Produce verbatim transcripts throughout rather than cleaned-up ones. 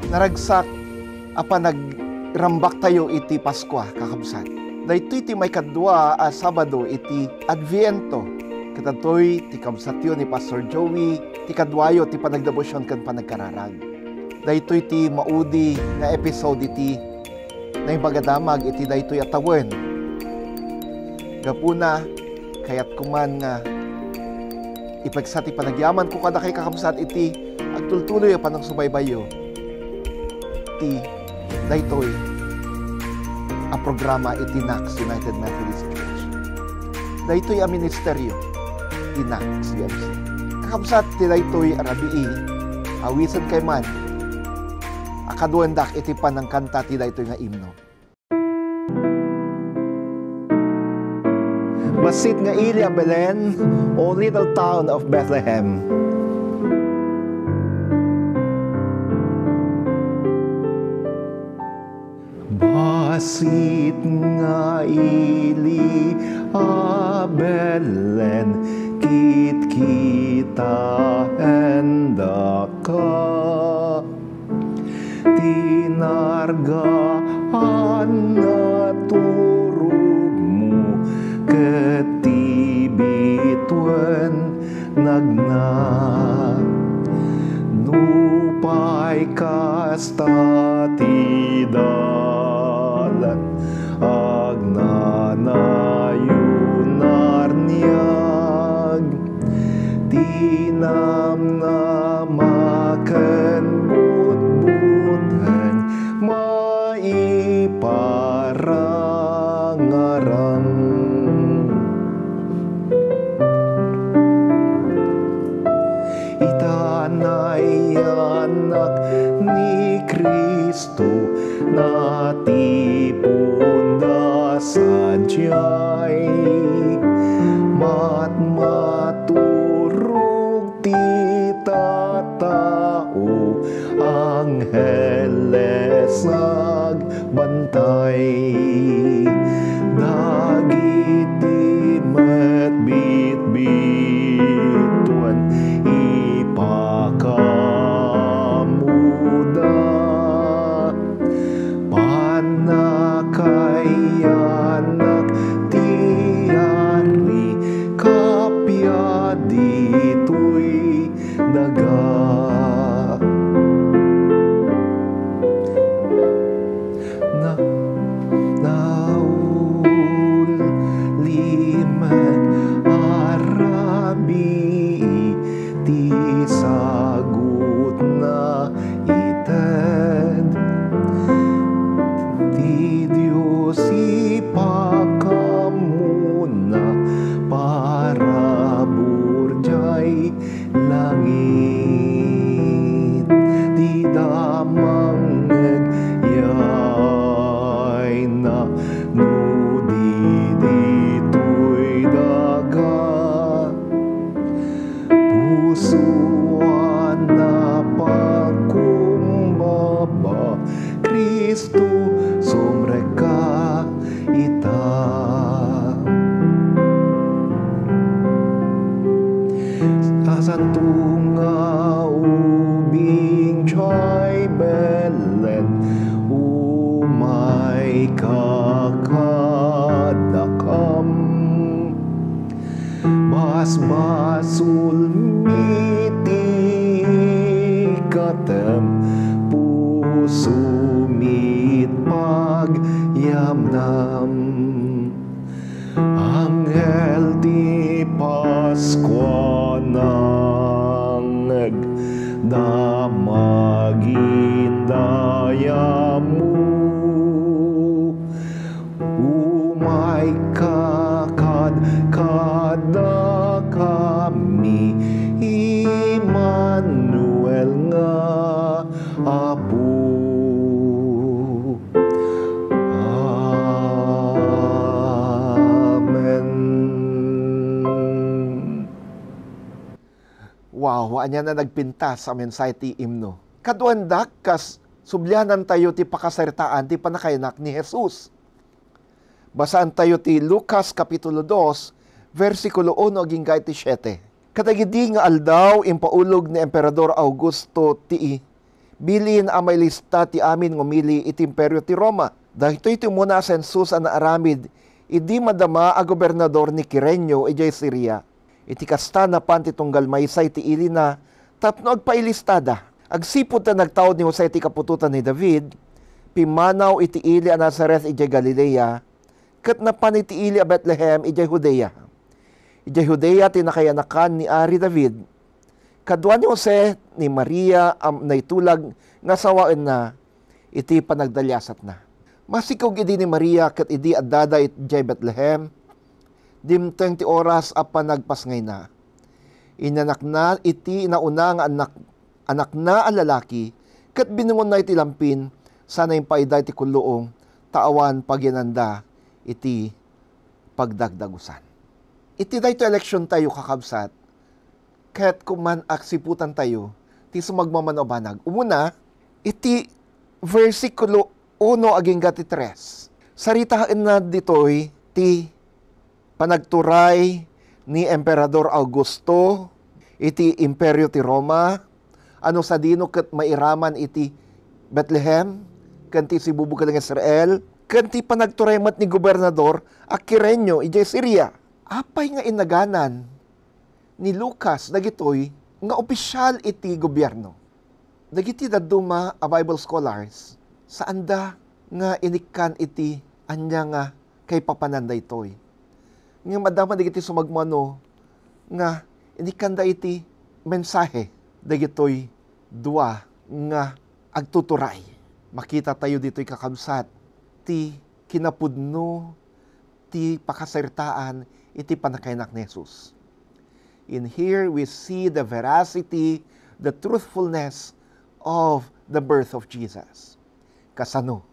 Naragsak a panagrambaktayo iti Paskua, kakabsat. Daytoy ti maikadua a Sabado iti Adviento. Kadagitoy ti kabsatyo ni Pastor Joey, ti kaduayo ti panagdebosion ken panagkararag. Daytoy ti maudi nga episode iti Naimbag a Damag iti daytoy a tawen. Gapuna, kayatko man nga ipeksa ti panagyamanko kadakay, kakabsat, iti agtultuloy a panangsubaybayyo ti daytoy a programa iti Nax United Methodist Church. Daytoy a ministerio ti Nax U M C. Kakabsat, ti daytoy a rabii, awitenkay man a kaduendak iti panangkanta ti daytoy nga imno. Bassit nga ili a Belen, O little town of Bethlehem. Bassit nga ili a Belen, kitkitaendaka. Ti nargaan a turogmo ket ti bituen nagna. Nupay kasta ti dalan, agnanayon a rniag. Ti namnama ken butbuteng maiparangarang. Ita nayanak ni Cristo, natipon da sadiay. Matmaturog ti tattao, angheles agbantay. Dagiti met bitbituen ipakaammoda. Pannakayanak ti Ari, kappia ditoy daga. Na, naulimek a rabii ti sagutna ited ti Dios ipakaammoda, parabur diay langit. Ti damangeg yayna no di ditoy daga. Puso a napakumbaba, Cristo, sumrekka ita. A santo nga ubing diay Belen, umayka kadakam. Basbasolmi ti ikatem, pusomi it pagyamnam. Anghel ti Paskua, nangngeg, damagin dayammo. Umayka kad-, kadakami, Emmanuel nga Apo. Amen. Wow, ania a nagpintas a mensahe ti imno. Kaduendak, kas sublianantayo ti pakasaritaan ti pannakayanak ni Jesus. Basaantayo ti Lucas Kapitulo dos, bersikulo uno agingga iti siete. Kadagidi nga aldaw, impaulog ni Emperador Augusto ti Bilin a mailista ti amin nga umili iti Imperio ti Roma. Daytoy ti umuna a sensus a naaramid idi madama a gobernador ni Kirenio idiay Siria. Iti kasta, napan ti tunggal maysa iti ilina tapno agpailistada. Agsipud ta nagtaud ni Jose iti kaputotan ni David, pimmanaw iti ili a Nazaret idiay Galilea, ket napan iti ili a Betlehem idiay Judea. Idiay Judea ti nakayanakan ni Ari David. Kadua ni Jose, ni Maria a naitulag nga sawaenna iti panagdaliasatna. Masikog idi ni Maria ket idi addada idiay Betlehem, dimteng ti oras a panagpasngayna. Inanakna iti nauna nga anak, anakna a lalaki, ket binungonna iti lampin, sana impaayda iti kulluong, ta awan pagyananda iti pagdagdagusan. Iti daytoy a leksiontayo, kakabsat, ket kuman aksiputantayo ti sumagmamano a banag. Umuna, iti bersikulo uno agingga ti tres. Saritaenna ditoy ti panagturay ni Emperador Augusto iti Imperio ti Roma, a no sadino ket mairaman iti Betlehem ken ti sibubukeleng Israel, ken ti panagturay met ni Gobernador a Kirenio idiay Siria. Apay nga inaganan ni Lucas dagitoy nga opisyal iti gobierno? Dagiti dadduma a Bible scholars, saanda nga inikkan iti ania nga kaipapanan daytoy. Ngem adda met dagiti sumagmamano nga inikkanda iti mensahe dagitoy dua nga agtuturay. Makitatayo ditoy, kakabsat, ti kinapudno ti pakasaritaan iti pannakainak ni Jesus. In here, we see the veracity, the truthfulness of the birth of Jesus. Kasano?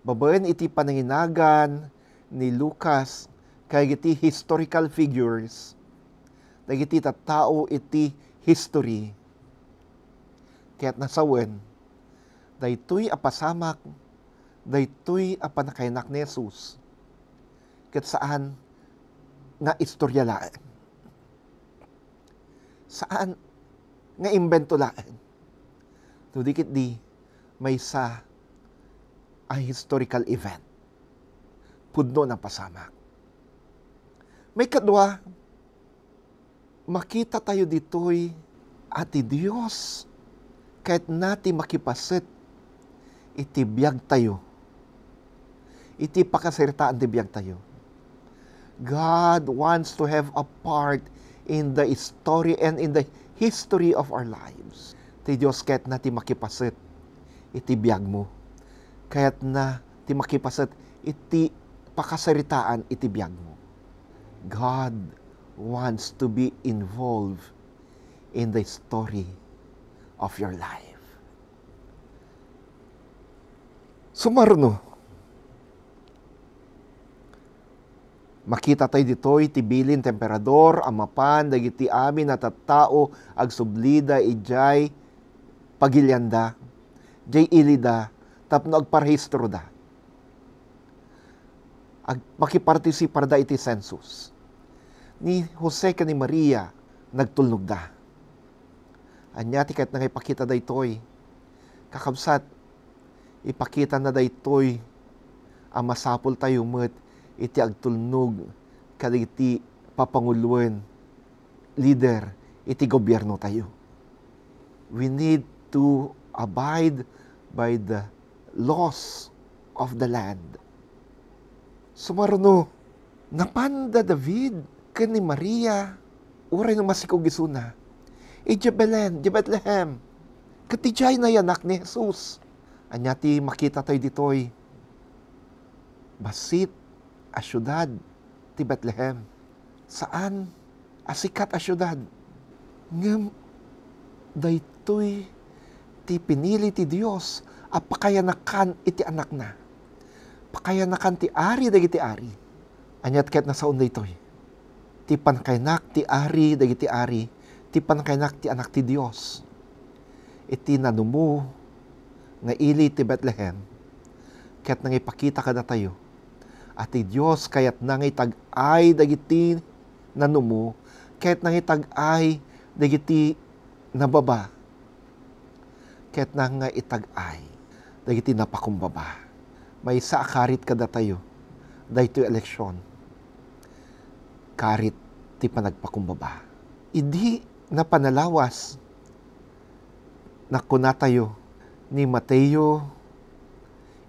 Babaen iti pananginagan ni Lucas kadagiti historical figures, dagiti tattao iti history, ket nasawen, daytoy a pasamak, daytoy a pannakainak ni Jesus, ket saan nga istorya laeng. Saan nga imbento laeng. No di ketdi, maysa a historical event. Pudno a pasamak. Maikadua, makitatayo ditoy a ti Dios kayatna ti makipaset iti biagtayo, iti pakasaritaan ti biagtayo. God wants to have a part in the story and in the history of our lives. Ti Dios kayatna ti makipaset iti biagmo. Kayatna ti makipaset iti pakasaritaan iti biagmo. God wants to be involved in the story of your life. Sumarno, makitatayo ditoy ti bilin ti emperador a mapan dagiti amin a tattao agsublida idiay pagilianda, diay ilida, tapno agparehistro da. Ag-, makipartisiparda iti census. Ni Jose ken ni Maria, nagtulnogda. Ania ti kayatna nga ipakita daytoy? Kakabsat, ipakitana daytoy a masapultayo met iti agtulnog kadagiti papanguloen, lider iti gobiernotayo. We need to abide by the laws of the land. Sumarno, napan da David ken ni Maria, uray no masikog isuna, idiay Belen, idiay Betlehem, ket idiay nayanak ni Jesus. Ania ti makitatayo ditoy? Bassit a siudad ti Betlehem. Saan a sikat a siudad. Ngem daytoy ti pinili ti Dios a pakayanakan iti Anakna. Pakayanakan ti Ari dagiti ari. Ania ti kayatna saon daytoy? Ti pannakainak ti Ari dagiti ari, ti pannakainak ti Anak ti Dios. Iti nanumo nga ili ti Betlehem, kayatna nga ipakita kadatayo a ti Dios kayatna nga itag-ay dagiti nanumo, kayatna nga itag-ay dagiti nababa. ket nang nga itag-ay dagiti napakumbaba. Maysa a karit kadatayo daytoy a leksion. Karit ti panagpakumbaba. Idi napan a lawas, nakunatayo ni Mateo,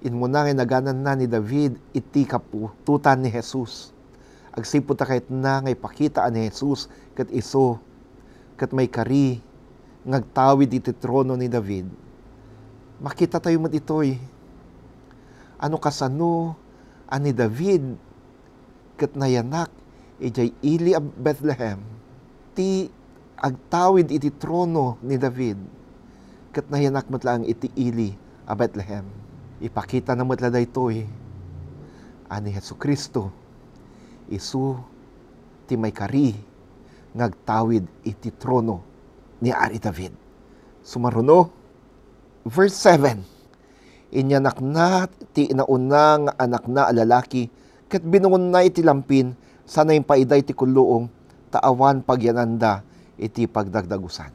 immuna nga inagananna ni David iti kaputotan ni Jesus. Agsipud ta kayatna nga ipakita a ni Jesus ket isu ket maikari nga agtawid iti trono ni David. Makitatayo met itoy. Ano kasano a ni David ket nayanak idiay ili a Betlehem ti agtawid iti trono ni David, ket nayanak met laeng iti ili a Betlehem. Ipakitana met la daytoy a ni Jesu-Cristo isu ti maikari nga agtawid iti trono ni Ari David. Sumaruno, verse seven, "Inyanakna ti nauna nga anakna a lalaki, ket binungonna iti lampin, sana impaida iti kulluong, ta awan pagyananda iti pagdagdagusan."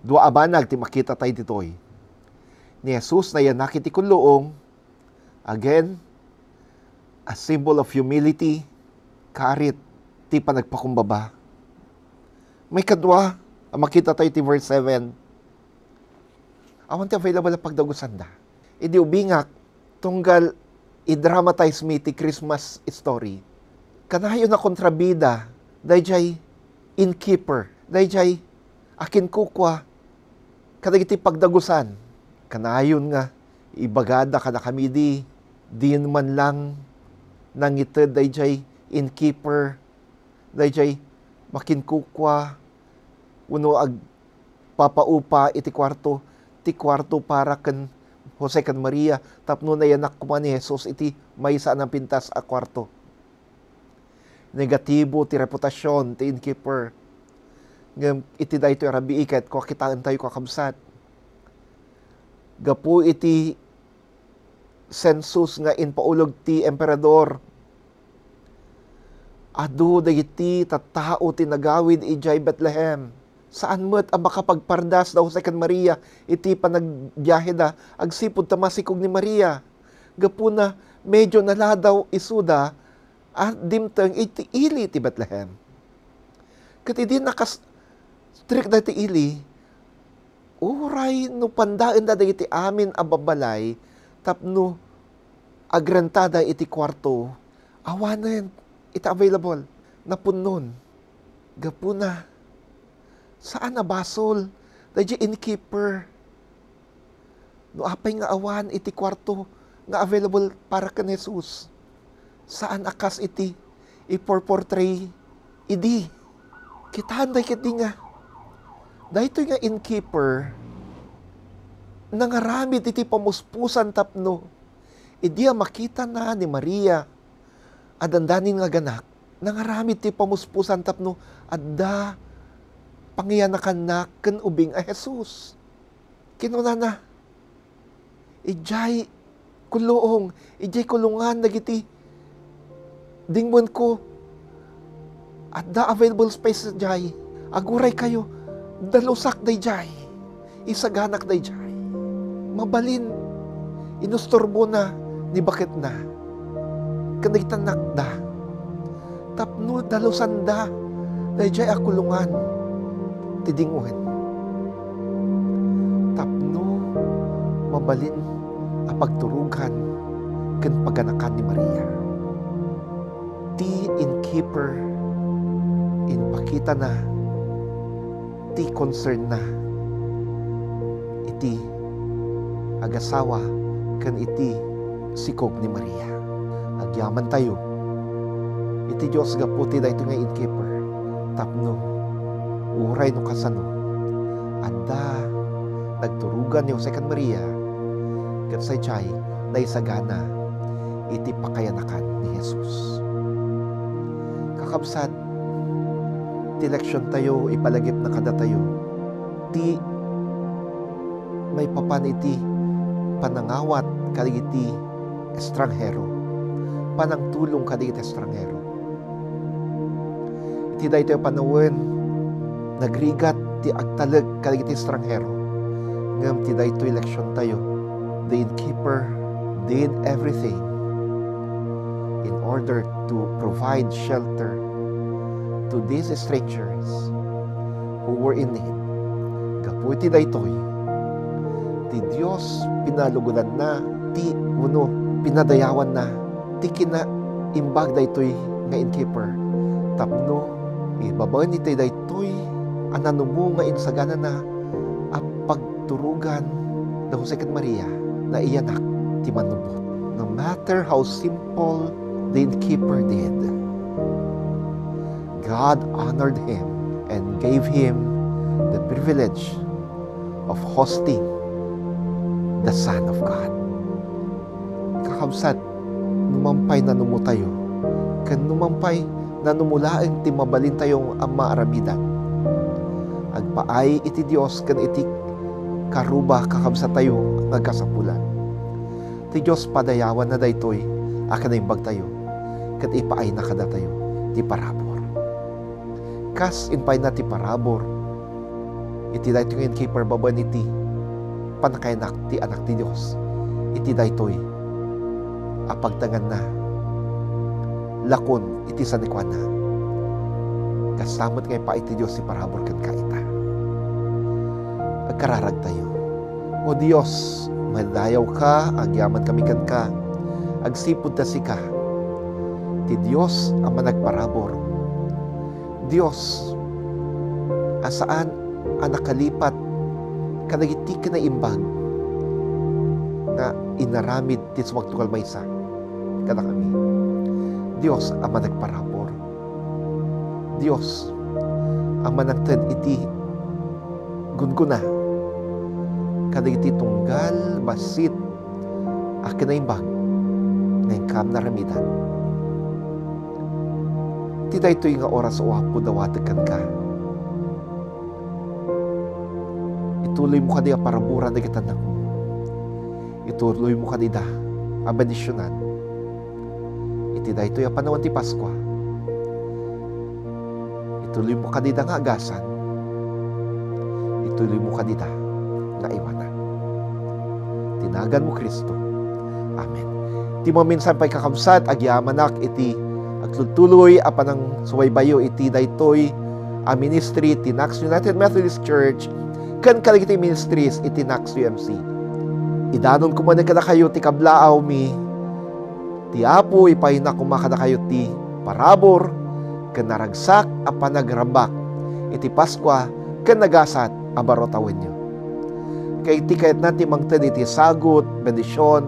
Dua a banag ti makitatayo ditoy. Ni Jesus nayanak iti kulluong, again, a symbol of humility, karit ti panagpakumbaba. Maikadua a makitatayo iti verse seven, awan ti available a pagdagusanda. Idi ubingak, tunggal i-dramatize mi ti Christmas story, kanayon a kontrabida daydiay innkeeper, daydiay akinkukua kadagiti pagdagusan. Kanayon nga ibagada kadakami idi diyon man lang nangited daydiay innkeeper, daydiay makinkukua wenno agpapaupa iti kuarto, ti kuarto para ken Jose ken Maria, tapno nayanak koma ni Jesus iti maysa a napintas a kuarto. Negatibo ti reputasion ti innkeeper. Ngem iti daytoy a rabii, kayatko a kitaentayo, kakabsat, gapu iti census nga impaulog ti emperador, adu dagiti tattao ti nagawid idiay Betlehem. Saan met a makapagpardas da Jose ken Maria iti panagbiaheda agsipud ta masikog ni Maria. Gapuna, medyo naladaw isuda a dimteng iti ili ti Betlehem. Ket idi nakas-, strict daytoy ili, uray no pandaenda dagiti amin a babbalay tapno agrentada iti kuarto, awanen iti available, napunnon. Gapuna, saan a basol daydiay innkeeper no apay nga awan iti kuarto nga available para ken Jesus. Saan a kas iti iporportray idi. Kitaenday ketdi nga daytoy nga innkeeper nangaramid iti pamuspusan tapno idi a makitana ni Maria a dandanin nga aganak, nangaramid ti pamuspusan tapno adda pangiyanakanna ken ubing a Jesus. Kinunana, "Idiay kulluong, idiay kulungan dagiti dingmenko, adda available space idiay. Aguraykayo, dalusak daydiay, isaganak daydiay." Mabalin, inustorbona ni baketna ken dagiti annakda tapno dalusanda daydiay a kulungan ti dingwen, tapno mabalin a pagturogan ken paganakan ni Maria. Ti innkeeper, impakitana ti concernna iti agasawa ken iti sikog ni Maria. Agyamantayo iti Dios gapu ti daytoy nga innkeeper tapno uray no kasano, adda nagturogan ni Jose ken Maria ket sadiay naisagana iti pakayanakan ni Jesus. Kakabsat, ti leksiontayo ipalagipna kadatayo ti maipapan iti panangawat kadagiti estranghero, panangtulong kadagiti estranghero. Iti daytoy a panawen, nagrigat ti agtalek kadagiti estranghero. Ngem ti daytoy leksiontayo, the innkeeper did everything in order to provide shelter to these strangers who were in need. Gapu iti daytoy, ti Dios pinalugodanna ti wenno pinadayawanna ti kinaimbag daytoy nga innkeeper tapno ibabaen iti daytoy a nanumo nga insaganana a pagturogan da Jose ken Maria, naiyanak ti mannubot. No matter how simple the innkeeper did, God honored him and gave him the privilege of hosting the Son of God. Kakabsat, numan pay nanumotayo, ken numan pay nanumo laeng ti mabalintayo a maaramidan, agpaay iti Dios ken iti karuba kakabsattayo nga kasapulan. Ti Dios padayawanna daytoy a kinaimbagtayo ket ipaayna kadatayo ti parabur. Kas impayna ti parabur iti daytoy nga innkeeper babaen iti pannakaiyanak ti Anak ti Dios iti daytoy a pagtengnganna lakon iti sanikuana. Kasta met nga ipaay ti Dios ti parabur kenka ita. Agkararagtayo. O Dios, madayawka, agyamankami kenka, agsipud ta sika ti Dios a managparabur, Dios a saan a nakalipat kadagiti kinaimbag nga inaramid ti sumagtunggal maysa kadakami. Dios a managparabur, Dios a manangted iti gunggona kadagiti tunggal bassit a kinaimbag nga inkam naramidan. Ti daytoy nga oras, o Apo, dawatek kenka. Ituloymo kadi a paraburan dagiti annakmo. Ituloymo kadida a bendisionan iti daytoy a panawen ti Paskua. Ituloymo kadida nga agasan. Ituloymo kadida nga aywanan. Ti naganmo, Cristo. Amen. Ti maminsan pay, kakabsat, agyamanak iti agtultuloy a panangsubaybayo iti daytoy a ministry ti Nax United Methodist Church ken kadagiti ministries iti Nax U M C. Idanonko manen kadakayo ti kablaawmi. Ti Apo ipayna koma kadakayo ti parabur ken naragsak a panagrambak iti Paskua ken nagasat a baro a tawenyo. Ket iti kayatna ti mangted iti sagut, bendision,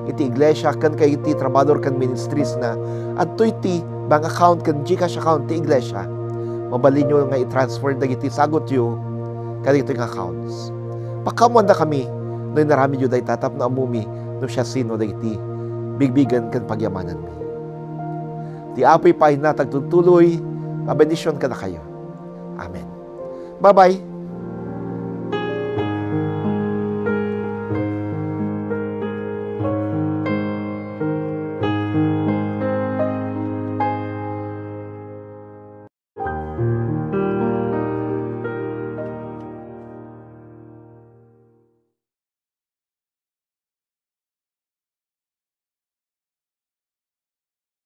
iti iglesia ken iti trabador ken ministries na, adtoy ti bank account ken GCash account ti iglesia. Mabalinyo nga i-transfer dagiti sagutyo kadagitoy nga accounts. Pakaammoandakami no inaramidyo dayta tapno ammomi no siasino dagiti bigbigen ken pagyamananmi. Ti Apo ipayna ti agtultuloy a bendision kadakayo. Amen. Bye-bye.